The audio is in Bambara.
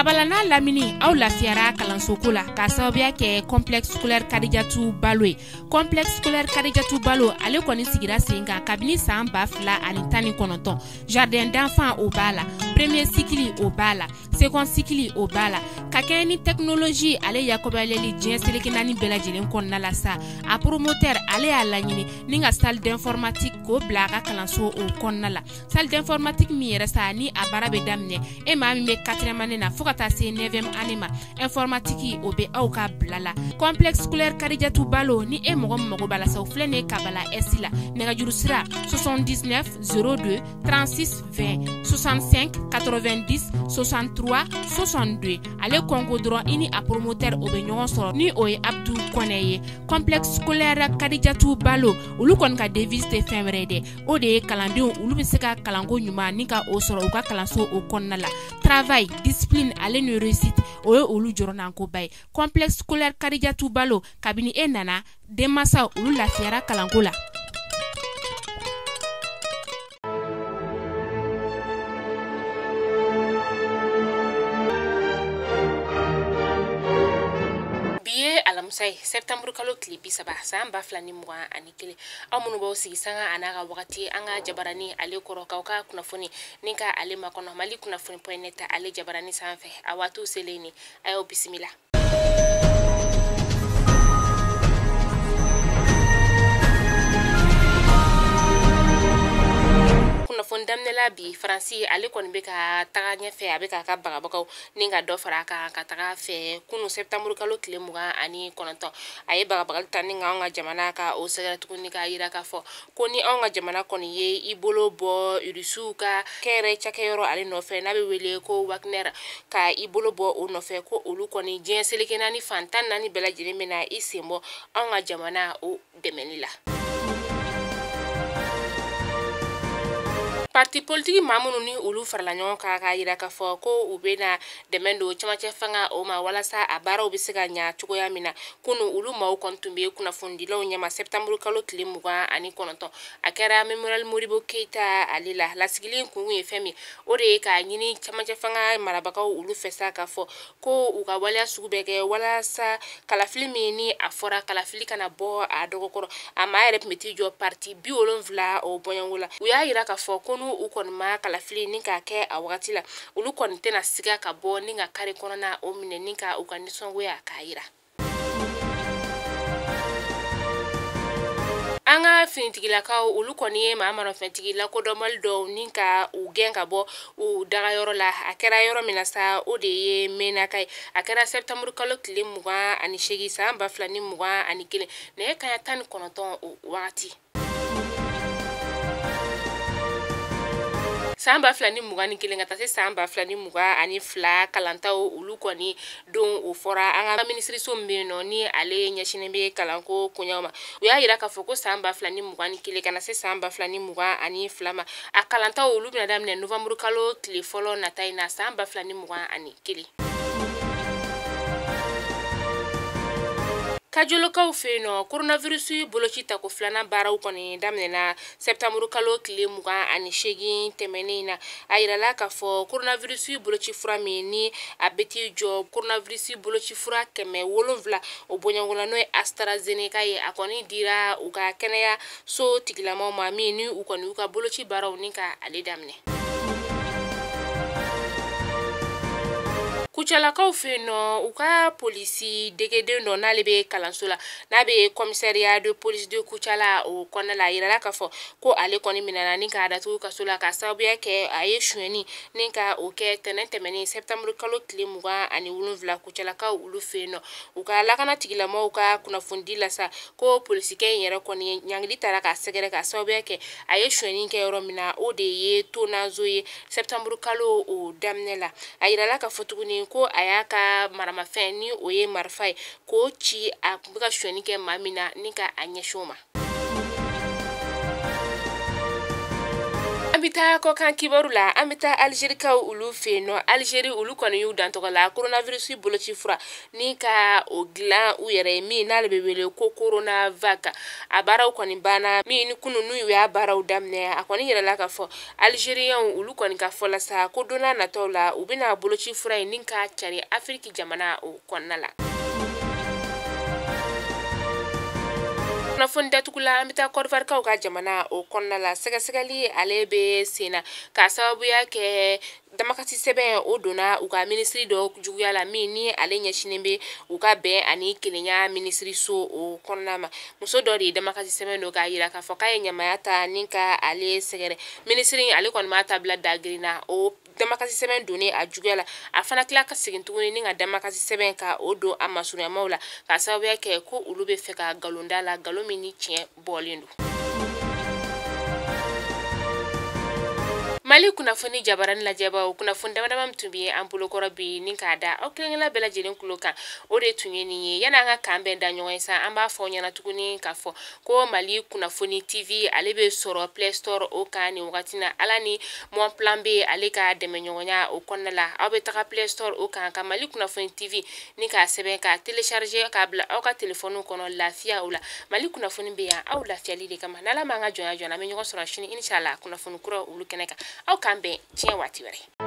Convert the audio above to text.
Kabala n'a lamini aw lafiyara kalansoko la k'a sababuya kɛ complexe scolaire Kadijatu Balo ye. Complexe scolaire Kadijatu Balo ale kɔni sigira sen kan kabini san 2019. Jardin d'enfants o b'a la, premier cycle o b'a la, second cycle o b'a la. Ka kɛɲɛ ni technologie ale yakɔbayaleli diɲɛ seleke naani bɛɛ lajɛlen kɔnɔna la sa, a promoteur ale y'a laɲini ni ka salle d'informatique k'o bila a ka kalanso o kɔnɔna la. Salle d'informatique min yɛrɛ sa ni a baara bɛ daminɛ e maa min bɛ 4e année na fo ka taa se 9e année ma, informatique o bɛ aw ka bila la. Complexe scolaire Kadijatu Balo ni e mɔgɔ min mago b'a la sa, o filɛ nin ye Kabala S la. Nɛgɛjuru sira 79 02 36 20 65 90 63 62. Ale kɔnko dɔrɔn i ni a promoteur o bɛ ɲɔgɔn sɔrɔ ni o ye Abdou Kɔnɛ ye. Complexe scolaire Kadijatu Balo olu kɔni ka devise tɛ fɛn wɛrɛ ye dɛ, o de ye kalandenw olu bɛ se ka kalanko ɲuman ni ka o sɔrɔ u ka kalanso o kɔnɔna la. Travail, discipline ale ni réussite o ye olu jɔrɔnankoba ye. Complexe scolaire Kadijatu Balo kabini e nana denmansaw olu lafiyara kalanko la. Alamisa ye septembre kalo tile 30 san 2021. Aw minnu b'aw sigi sanga a n'a ka wagati an ka jabarani ale kɔrɔ k'aw ka kunnafoni ni ka ale makɔnɔ Mali kunnafoni point net ale jabarani sanfɛ a waatiw selen ni a y'aw bisimila. Kunnafoni daminɛla bi Faransi ale kɔni bɛ ka taga ɲɛfɛ, a bɛ k'a ka bagabagaw ni ka dɔ fara a kan ka taga fɛ. Kunu septembre kalo tile 29 a ye bagabagali ta ni anw ka jamana ka o sɛgɛrɛ tuguni k'a yira k'a fɔ ko ni anw ka jamana kɔni ye i bolo bɔ Irisiw ka kɛrɛ cakɛyɔrɔ ale nɔfɛ n'a bɛ wele ko Wagner, ka i bolo bɔ o nɔfɛ ko olu kɔni diɲɛ seleke naani fan 14 bɛɛ lajɛlen bɛna i sen bɔ anw ka jamana o dɛmɛni la. Parti politique maa minnu ni olu farala ɲɔgɔn kan k'a yira k'a fɔ ko u bɛna dɛmɛ don cɛmancɛ fanga o ma walasa a baaraw bɛ se ka ɲa cogoya min na, kunu olu maaw kɔni tun bɛ kunnafonidilaw ɲɛma septembre kalo tile 29. A kɛra Memorial Modibo Keita ale la. Lasigili kun ye fɛn min o de ye k'a ɲini cɛmancɛ fanga marabagaw olu fɛ sa k'a fɔ ko u ka waleya sugu bɛɛ kɛ walasa kalafili min ni a fɔra kalafili kana bɔ a dɔgɔkɔrɔ. A maa yɛrɛ tun bɛ t'i jɔ parti 70 o bɔɲɔgɔnko la. U y'a yira k'a fɔ ko u kɔni ma kalafili ni k'a kɛ a wagati la, olu kɔni tɛna siga ka bɔ ni ka kari kɔnɔna o minɛ ni ka u ka nisɔngoya k'a yira. An ka finitigilakaw olu kɔni ye maa marafɛntigi lakodɔnbali dɔw ni ka u gɛn ka bɔ u dagayɔrɔ la. A kɛra yɔrɔ min na sa, o de ye Menaka ye. A kɛra septembre kalo tile 28 san 2021 nɛgɛ kanɲɛ 19 o wagati. San 2021 ka taa se san 2022 kalantaw olu kɔni don o fɔra an ka minisiriso min bɛ yen nɔ ni ale ɲɛsinnen bɛ kalanko koɲɛw ma. U y'a yira k'a fɔ ko san 2021 ka na se san 2022 ma, a kalantaw olu bɛna daminɛ novembre kalo tile fɔlɔ nata in na san 2021. Kajolokaw fɛ yen nɔ, coronavirus boloci tako filanan baaraw kɔni daminɛna septembre kalo tile 28 tɛmɛnen na. A yirala k'a fɔ coronavirus boloci fura min ni a bɛ t'i jɔ coronavirus boloci fura 700 o bɔɲɔgɔnko la n'o ye AstraZeneca ye, a kɔni dira u ka kɛnɛyaso tigilamaw ma min ni u kɔni y'u ka boloci baaraw ni ka ale daminɛ. Kucalakaw fɛ yen nɔ, u ka polisi degeden dɔ n'ale bɛ kalanso la n'a bɛ commissariat de police de Kucala o kɔnɔna la, a yirala k'a fɔ ko ale kɔni minɛna ni k'a datugu kaso la k'a sababuya kɛ a ye sonyɛni ni ka o kɛ tɛnɛn tɛmɛnen septembre kalo tile 27 Kucalakaw olu fɛ yen nɔ. U ka lakana tigilamɔgɔw ka kunnafonidi la sa ko polisikɛ in yɛrɛ kɔni ɲangili taara k'a sɛgɛrɛ k'a sababuya kɛ a ye sonyɛni kɛ yɔrɔ min na o de ye Tonazo ye septembre kalo o daminɛ la. A yirala k'a fɔ tuguni ko a y'a ka maramafɛn ni o ye marifa ye k'o ci a tun bɛ ka sonyɛni kɛ maa min na ni ka a ɲɛsin o ma. An An bɛ taa kɔkan kibaru la, an bɛ taa Alizerikaw olu fɛ yen nɔ. Alizeri olu kɔni y'u dantɔgɔ la coronavirus boloci fura ni ka o dilan u yɛrɛ ye, min n'ale bɛ wele ko coronavac. A baaraw kɔni banna min ni kunun n'u y'a baaraw daminɛ. A kɔni yɛrɛla k'a fɔ Alizeriyɛnw olu kɔni ka fɔ la sa ko don n'a nataw la u bɛna boloci fura in ni k'a cari Afiriki jamana o kɔnɔna la. Kunnafoni datugula, an bɛ taa Kɔdiwarikaw ka jamana o kɔnɔna la. Sɛgɛsɛgɛli ale bɛ sen na k'a sababuya kɛ damakasi sɛbɛn o donna u ka minisiri dɔ juguya la, min ni ale ɲɛsinnen bɛ u ka bɛn ani kelenya minisiriso o kɔnɔna ma. Muso dɔ de ye damakasi sɛbɛn don k'a yira k'a fɔ k'a ye ɲamaya ta ni ka ale sɛgɛrɛ. Minisiri ale kɔni b'a ta bila dagirin na. O damakasi sɛbɛn donnen a juguya la, a fana tila ka segin tuguni ni ka damakasi sɛbɛn ka o don a masurunyamaw la, k'a sababuya kɛ ko olu bɛ fɛ ka nkalon da la, nkalon min ni tiɲɛ bɔlen don. Mali kunnafoni jabarani lajɛbaw, kunnafoni damadama min tun bɛ an bolokɔrɔ bi ni k'a da aw kelenkelen bɛɛ lajɛlen tulo kan, o de tun ye nin ye. Yanni an ka kan bɛn da ɲɔgɔn ye sa, an b'a fɔ aw ɲɛna tuguni k'a fɔ ko Mali kunnafoni TV ale bɛ sɔrɔ Play Store o kan nin wagati na. Ala ni Mon Plan B ale ka dɛmɛɲɔgɔnya o kɔnɔna la, aw bɛ taga Play Store o kan ka Mali kunnafoni TV ni k'a sɛbɛn k'a télécharger k'a bila aw ka telefɔniw kɔnɔ lafiya o la. Mali kunnafoni bɛ yan aw lafiyali de kama. N'Ala m'an ka jɔnya jɔ, an bɛ ɲɔgɔn sɔrɔ sini inshallah kunnafoni kura olu kɛnɛ kan. Aw k'an bɛn diɲɛ waati wɛrɛ.